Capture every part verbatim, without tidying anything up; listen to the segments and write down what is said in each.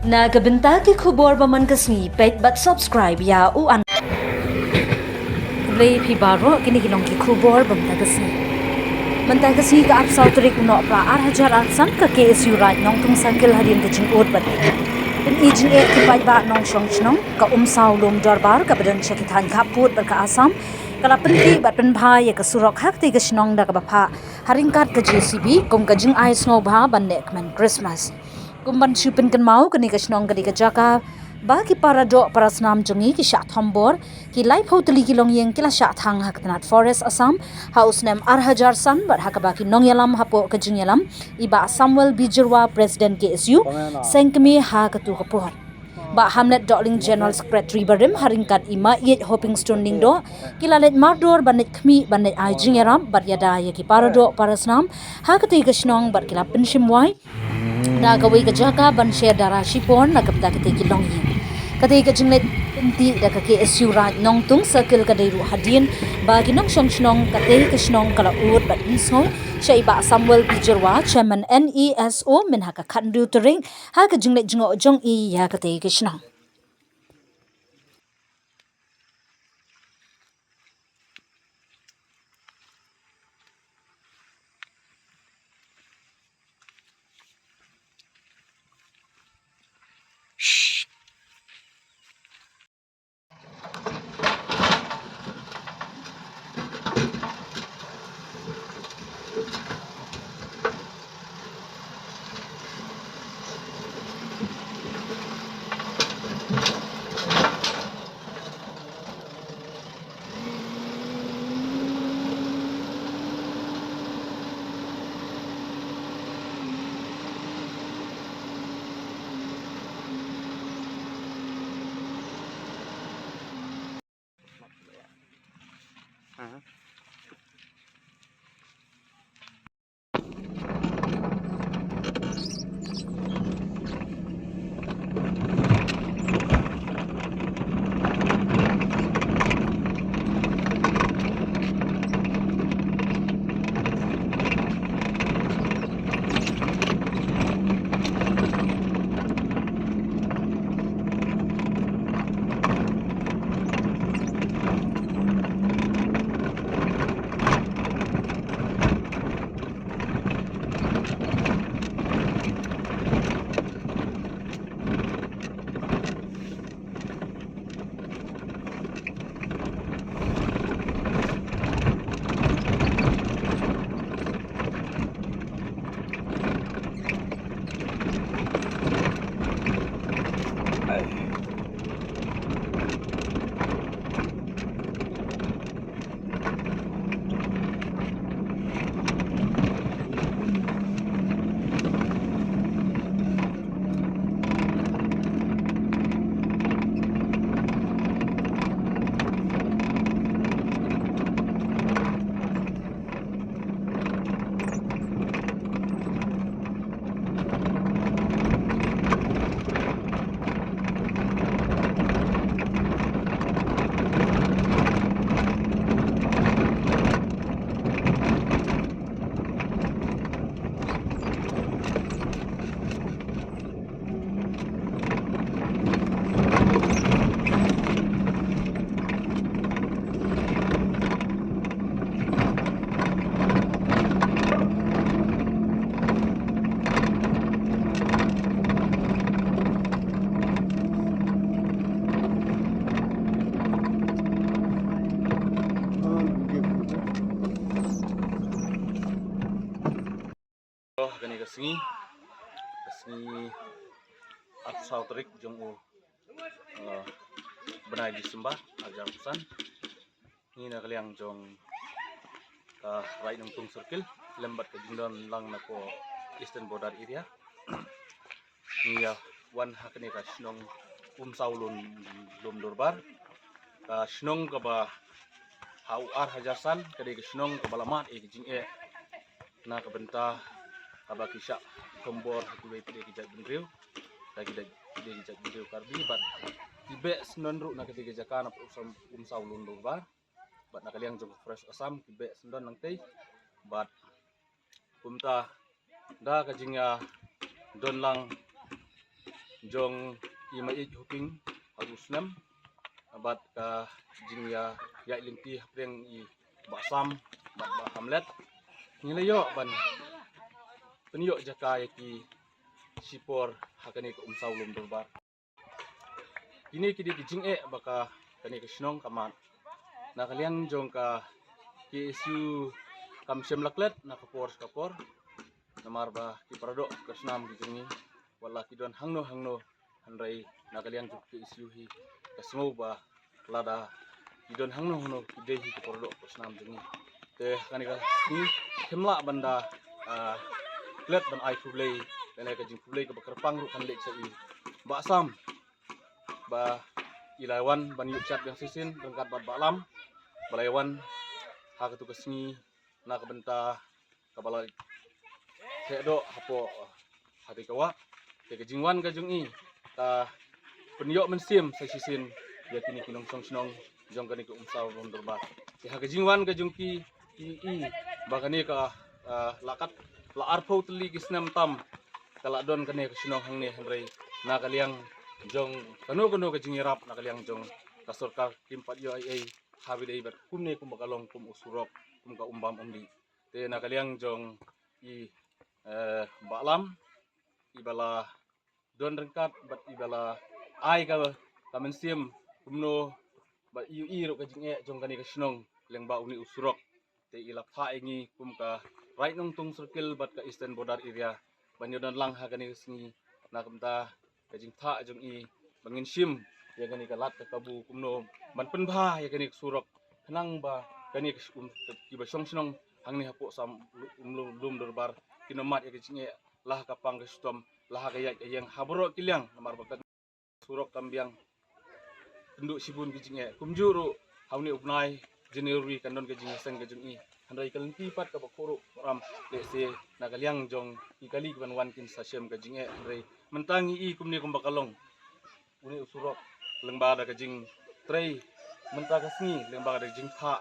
Na ka bynta ki khubor ba man ka sngi, peit bad subscribe ïa u an. Khublei phi baroh, kine ki long ki khubor ba mynta ka sngi. Mynta ka sngi ka arphew saw tarik u Nohprah ar hajar arphew san, ka K S U Raid Nongtung Circle hadien ka jingud bad pyn-i jingeh ki paidbah nongshong shnong, ka Umsaw Lum Dorbar kaba don sha ki thaiñ khappud bad ka Assam, ka la pyntih bad pynbha ïa ka surok ha katei ka shnong da kaba phah ha ryngkat ka J C B kum ka jingai sngewbha ban leh kmen Christmas. Kum ban shu pynkynmaw, kane ka shnong ka dei ka jaka ba ki para doh para snam jong ngi ki shah thombor, ki laiphew tylli ki longïing ki la shah thang ha ka tnat Forest Assam ha u snem ar hajar san, bad ha kaba ki nongïalam hapoh ka jingïalam i Bah Samuel Bijyrwa, President K S U, seng kmie ha katu ka por. Bah Hamlet Dohling, General Secretary barim, ha ryngkat i Ma Ïeit Hopingstone Lyngdoh, ki la leit mardor ban leit khmih, ban leit ai jingïarap bad ïada ïa ki para doh para snam ha katei ka shnong, bad ki la pynshim wai da kawei ka jaka ban sher dara shipor na ka bynta katei ki longïing. Katei ka jingleit pyntih da ka K S U Raid Nongtung Circle ka dei ruh hadien ba ki nongshong shnong katei ka shnong ka la ud bad pynsngew sha i Bah Samuel Bijyrwa, Chairman N E S O, mynha ka khathynriew tarik, ha ka jingleit jngoh jong i ïa katei ka shnong. Oh, kane ka sngi, ka sngi arphew saw tarik jong u, eh, bnai December, arhajar arphew san. Ngi na ka liang jong ka Raid Nongtung Circle, lem bad ka jingdon lang na ka Eastern Border Area, ngi ïa wan ha kane ka shnong Umsaw Lum, Lum Dorbar, ka shnong kaba ha u arhajar san ka dei ka shnong kaba la mad ïa ka jingeh na ka bynta kaba ki shah thombor ha kiwei pat ki jait bynriew, da ki dei ki jait bynriew Karbi, bad ki beh syndon ruh na kata ka jaka na Umsaw, Umsaw Lum Dorbar, bad na ka liang jong ka Forest Assam ki beh syndon nangtei, bad kumta da ka jingïadon lang jong i Maieit Hoping ha u snem, bad ka jingïaid lynti hapdeng i Bah Sam bad Bah Hamlet, ngi la ïoh ban pynïoh jaka ïa ki shipor ha kane ka Umsaw Lum Durbar. Kine ki dei ki jingeh ba ka, kane ka shnong ka mad. Na ka liang jong ka K S U kam shym la klet na ka por sha ka por, namar ba ki paradoh ka snam ki jong ngi, wat la ki don hangno hangno, hynrei na ka liang jong ka K S U hi ka sngew ba lada ki don hangno hangno ki dei hi ki paradoh ka snam jong ngi. Te ha kane ka sngi kim lah ban da, ah, klet ban ai khublei, lane ka jingkhublei kaba kyrpang ruh kan leit sha i Bah Sam ba i la wan ban ïuh chat biang shisien ryngkat bad Bah Lam, ba la wan ha katu ka sngi na ka bynta kaba la theh doh hapoh ha dei ka wah. Te ka jingwan ka jong i ka pynïoh mynsiem sa shisien ïa kine ki nongshong shnong jong kane ka Umsaw Lum Durbar. Te ha ka jingwan ka jong ki, i, i ba kane ka, ah, la kat la arphew tylli ki snem tam ka la don kane ka shnong hangne, hynrei na ka liang jong kano kano ka jingïarap na ka liang jong ka sorkar kim pat ïoh ei ei ha ba dei bad kumne kumba ka long kum u surok, kum ka umbam umdih. Te na ka liang jong i, eh, Bah Lam, i ba la don ryngkat bad i ba la ai ka, ka mynsiem kumno ba i ïohi ruh ka jingeh jong kane ka shnong lyngba une u surok. Te i la phah ïa ngi kum ka Raid Nongtung Circle bad ka Eastern Border Area ban ïadon lang ha kane ka sngi na ka bynta ka jingthah jong i ba ngin shim ïa kane ka lad ka kabu kumno ban pynbha ïa kane ka surok, khnang ba kane ka sh-, um, kiba shong shnong hangne hapoh Umsaw Lum, Lum Durbar kin ym mad ïa ka jingeh la ha ka pang ka shitom, la ha ka ïaid ka ïeng ha baroh ki liang, namar ba ka surok kam biang, kynduh shibun ki jingeh. Kumjuh ruh ha une u bnai January kan don ka jingïaseng ka jong i, hynrei ka lynti pat kaba khuh ruh ram, lehse na ka liang jong ki kali ki ban wan kin sa shem ka jingeh, hynrei mynta ngi i kumne kumba ka long une u surok lyngba da ka jingtrei mynta ka sngi lyngba da ka jingphah,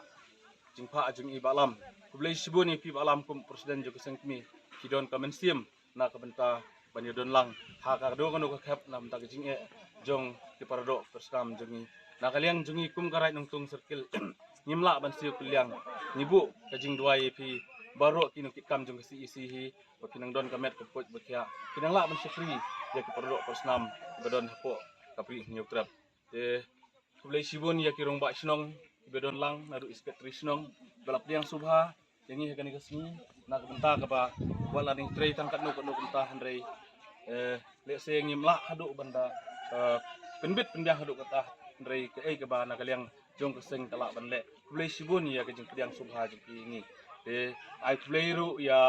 jingphah jong i Bah Lam. Khublei shibun ïa phi Bah Lam kum president jong ka seng kmie, phi don ka mynsiem na ka bynta ban ïadon lang ha kano kano ka khep na bynta ka jingeh jong ki paradoh ka snam jong ngi. Na ka liang jong ngi kum ka Raid Nongtung Circle, ngim lah ban siew kylliang, ngi buh ka jingduwai ïa phi baroh ki nongkitkam jong ka C E C hi, ba ki nang don ka met ka puid ba khia, ki nang lah ban shakri ïa ki paradoh ka snam ba don hapoh ka Bri Hynñiewtrep. Te khublei shibun ïa ki rangbah shnong kiba don lang, naduh i secretary shnong ba la pdiang sngewbha ïa ngi ha kane ka sngi na ka bynta kaba wat la ngi trei tang katno katno ka bynta, hynrei, eh, lehse ngim lah haduh ban da, eh, pynbit pynbiang haduh katta, hynrei kaei kaba na ka liang jong ka seng ka lah ban leh. Khublei shibun ïa ka jingpdiang sngewbha jong phi ïa ngi. Te ai khublei ruh ïa